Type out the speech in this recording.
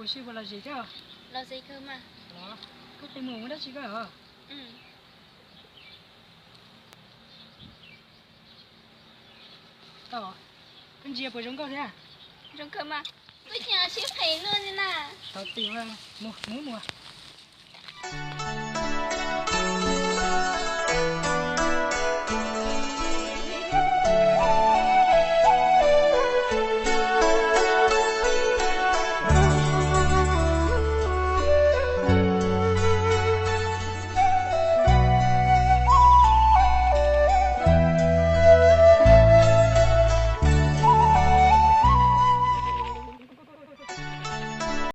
Sib puas los zis thiab? Los zis kawg mas. Los, koj qias muag ua dab tsi koj os? Tau, koj ntsia puas zoo nkauj thiab? Zoo kawg mas. Koj cia sib qhis luaj li na. Tau tiag, mus mus mus.